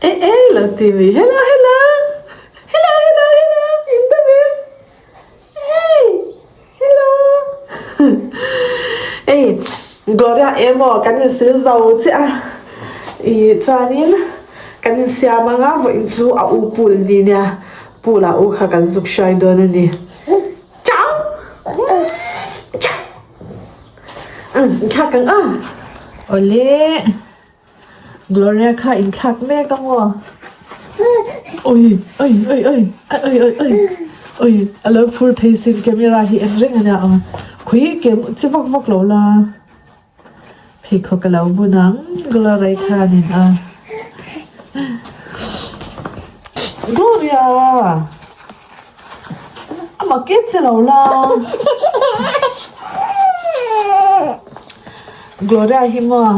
Eh eh lo ti mi hello hello hello hello hello in dam em hey hello ei Gloria emaw kan insil zo chiah a ih chuanin kan insiam anga vawiin chu a u pool ni nia pool ah u kha kan zuk hruai dawn a ni chau chau inthlak ang a awle. Gloria kha inthlak mek a maw? Ui ui ui ui ui ui ui ui a lo phur thei sin camera hi en reng a nia aw khawi ke chi vak vak lo la pheikhawk a lo bun ang Gloria khanin a Gloria amah ke che lo la Gloria hi maw.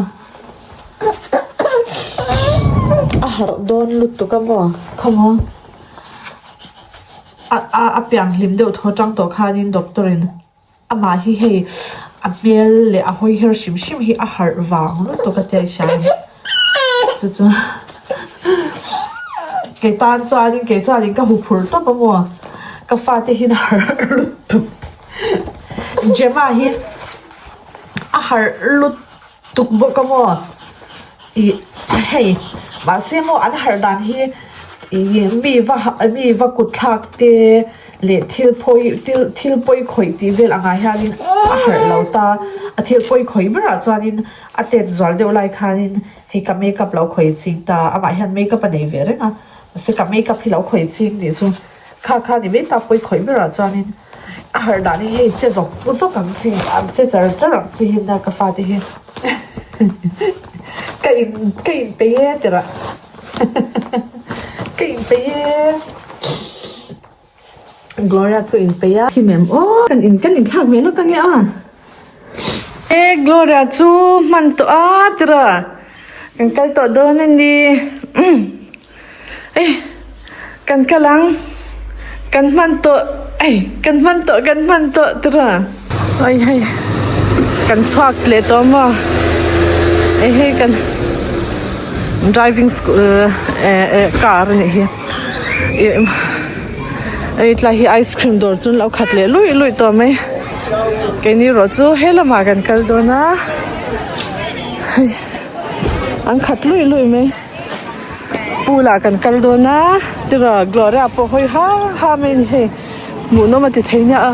A harh dawn lutuk a maw khawmaw a a a piang hlim deuh thaw tang tawh khanin doctor in amah hi hei a hmel leh a hawi her hrim hrim hi a harh vang lutuk a tia i hria em chu chu kei tan chuanin kei chuanin ka huphurh tawp a maw ka fate hi an harh lutuk Gemma hi a harh lutuk. Tuk bawk a maw? Ih hei mahse maw an harh dan hi ih mi va mi va kut thlak te leh thil phawi thil thil pawi khawih tih vel angah hianin a harh lo ta a thil pawi khawih berah chuanin a tet zual deuh lai khanin hei ka makeup lo khawih ching ta amah hian makeup a nei ve reng a mahse ka makeup hi lo khawih ching nih chu. Kha kha ni mai ta pawi khawih berah chuanin a harh dan hi hei che zawk zawk ang chi an che char char ang chi hi nia ka fate hi ka in ka in peih e tirah ka in peih e Gloria chu in peih a thim em aw kan in kan inthlak ve lawk ange a e Gloria chu hman tawh a tirah kan kal tawh dawn a ni. Ei kan kal ang kan hman tawh ei kan hman tawh kan hman tawh tira ai hei kan chhuak leh tawh maw hei hei kan driving school eh eh car a nih hi ih hei tlai hi ice cream dawr chu an lo khat leh luih luih tawh mai keini erawh chu he lamah kan kal dawn a hei an khat luih luih mai. Pool ah kan kal dawn a tiraw Gloria pawh hawi ha ha mai a ni hei hmuhnawm a ti thei nia a.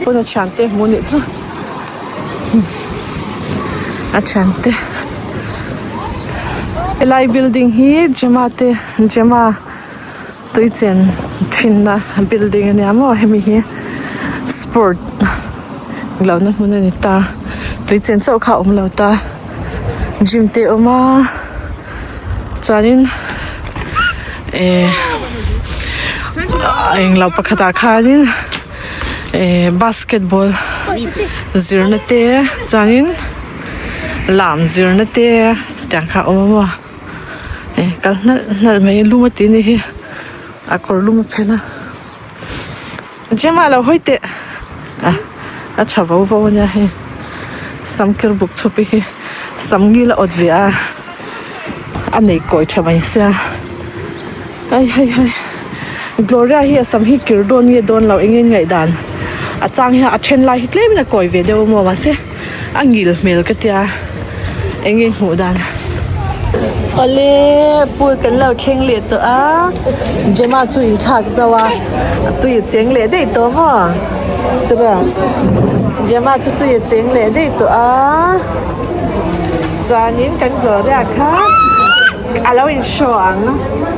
Pawn a thiante hmuh anih chu a thiante helai building hi Gemma te Gemma. Tui chen thinna building ania maw hemi hi sport lohna hmun a ni ta tui chen chauh kha a awm lo ta gym te a awm a chuanin eh englo pakhatah khanin eh basketball zirna te chuanin lam zirna te tiang kha a awm a maw. Eh kal hnalh hnalh mai lum a tih a nih hi a kawr lum a phelh a Gemma lo hawi teh a a tha vo vo a nia hei sam kir buk chhup hi sam ngil a awt ve a a nei kawi tha mai sia ai hei hei Gloria hi a sam hi kir dawn nge dawn lo eng nge ngaihdan a chang hian a then lai hi tlem in a kawi ve deuh a maw mahse. A ngil hmel ka tia eng nge hmuh dan. Awle pool kan lo thleng leh tawh a Gemma chu inthlak zauh a a tui a cheng leh daih tawh maw tira Gemma chu tui a cheng leh daih tawh a chuanin kan Gloria kha a lo in show ang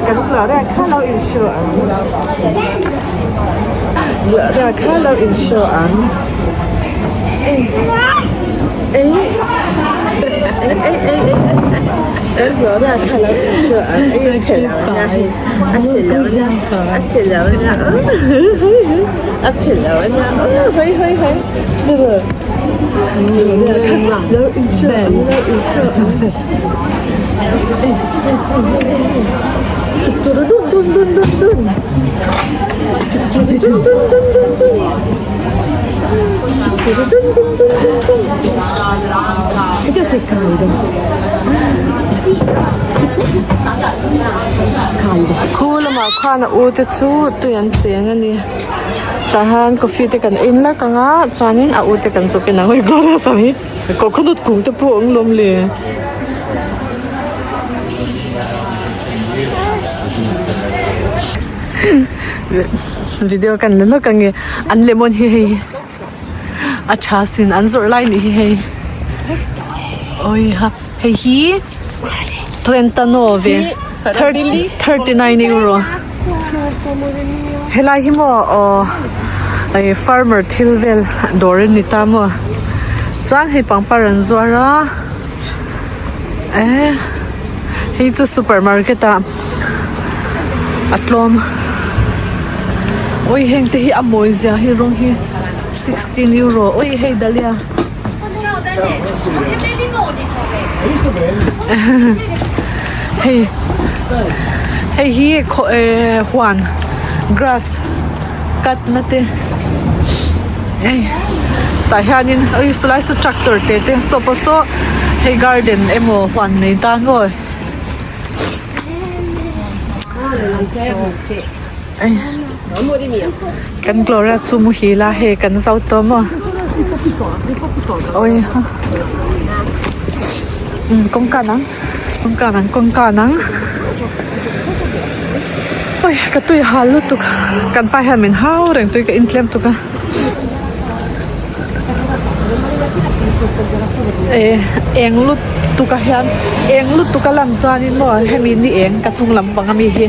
kan Gloria kha a lo in show ang Gloria kha a lo in show ang. Khu lamah khan a u te chu tui an cheng a ni tah hian coffee te kan en lak ang a chuanin a u te kan zawk en ang hei Gloria sam hi coconut kung te pawh a awm lawm le. Video kan la lawk ange an lemon hi hei a tha sin an zawrh lai nih hi hei awi ha hei hi trentanove 39 euro helai hi maw aw hei farmer thil vel dawr a ni ta maw chuan hei pangpar an zuar a eh hei chu super market ah a tlawm awi heng te hi a mawi zia hi rawng hi 16 euro awi hei dahlia hei hei hi khaw eh huan grass cut na te hei tah hianin oi saw lai saw tractor te te saw pawh saw hei garden emaw huan nei tan maw Kan Gloria chu muhil a hei kan zo tawh maw awi ha kawngka nang kawngka nang kawngka nang awi ka tui hal lutuk kan pa hian min hau reng tui ka intlem tuk a. Eh eng lutuk a hian eng lutuk a lan chuanin maw hemi ni eng ka hnung lampang ami hi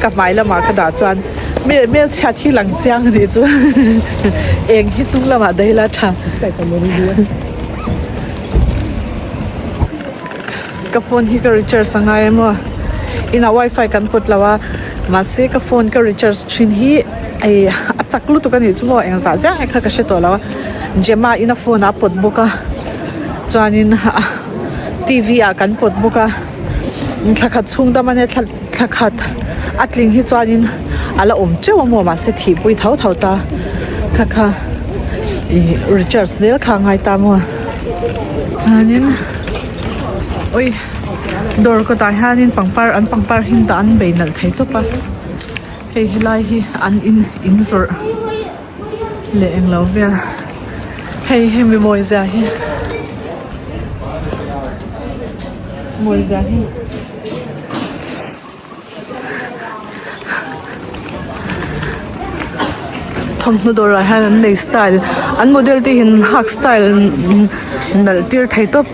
ka hmai lamah ka dah chuan hmelchhiat hi lang chiang a nih chu eng hi hnung lamah daih ila tha ka phone hi ka recharge a ngai a maw inah wifi kan pawt lo a mahse ka phone ka recharge thin hi ih a chak lutuk a nih chu maw engzah chiah nge kha ka hre tawh lo a Gemma in a phone ah a pawt bawk a chuanin T V ah kan pawt bawk a thla khat chhung dam a nia thla thla khat a tling hi chuanin a la awm teuh a maw mahse thihpui tho tho ta kha kha ih recharge zel kha a ngai ta maw chuanin ui dawr kawtah hianin pangpar an pangpar him dah an bei nalh thei tawp a hei helai hi an in in zawrh. Leh englo vel hei hemi mawi zia hi mawi zia hi thawmhnaw dawrah hian an nei style an model te hian hak style nalh tir thei tawp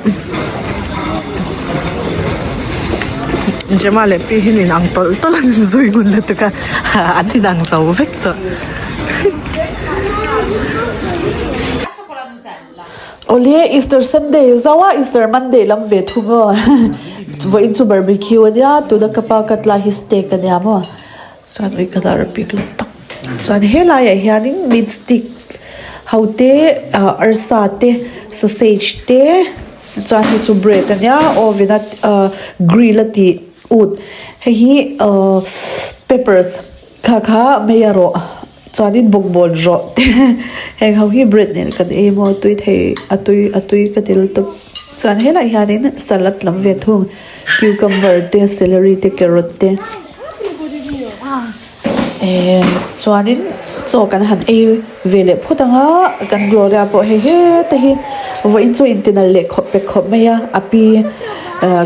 Gemma leh pi hi an inang tawlh tawlh an inzui ngun lutuk a an inang zo vek tawh. Awle Easter Sunday zau a Easter Monday lam ve thung aw vawiin chu barbecue ania tuna ka pa cut lai hi steak ania maw chuan ui ka dar a pik lo tak chuan helaiah hianin meat stick ho te ah arsa te sausage te chuan hei chu bread ania oven a ah grill a tih ut hei hi ah peppers. Kha kha mei a rawh chuanin bawkbawn rawh te heng ho hi bread nen kan ei maw tui thei a tui a tui ka ti lutuk chuan helaiah hianin salad lam ve thung cucumber te celery te carrot te ehh chuanin chaw kan han ei ve leh phawt ang a kan Gloria pawh hei heta hi vawiin chu intinal leh khawp pek khawp mai a a pi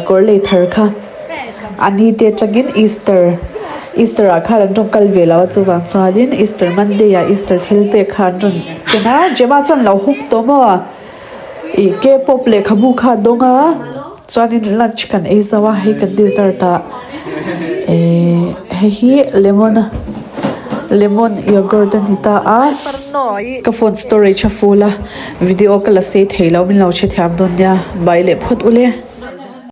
kawr lei thar kha. A ni te atangin Easter Easter ah khan an rawn kal ve lo a chuvang chuanin Easter Monday ah Easter thil pek kha an rawn ken a Gemma chuan lo huk tawh maw ih K-pop lehkhabu kha a dawng a chuanin lunch kan ei zo a hei kan dessert ah ehh hei hi lemon lemon yogurt a ni ta a ka phone storage a full a video ka la sei thei lo min lo hrethiam dawn nia bye leh phawt ule.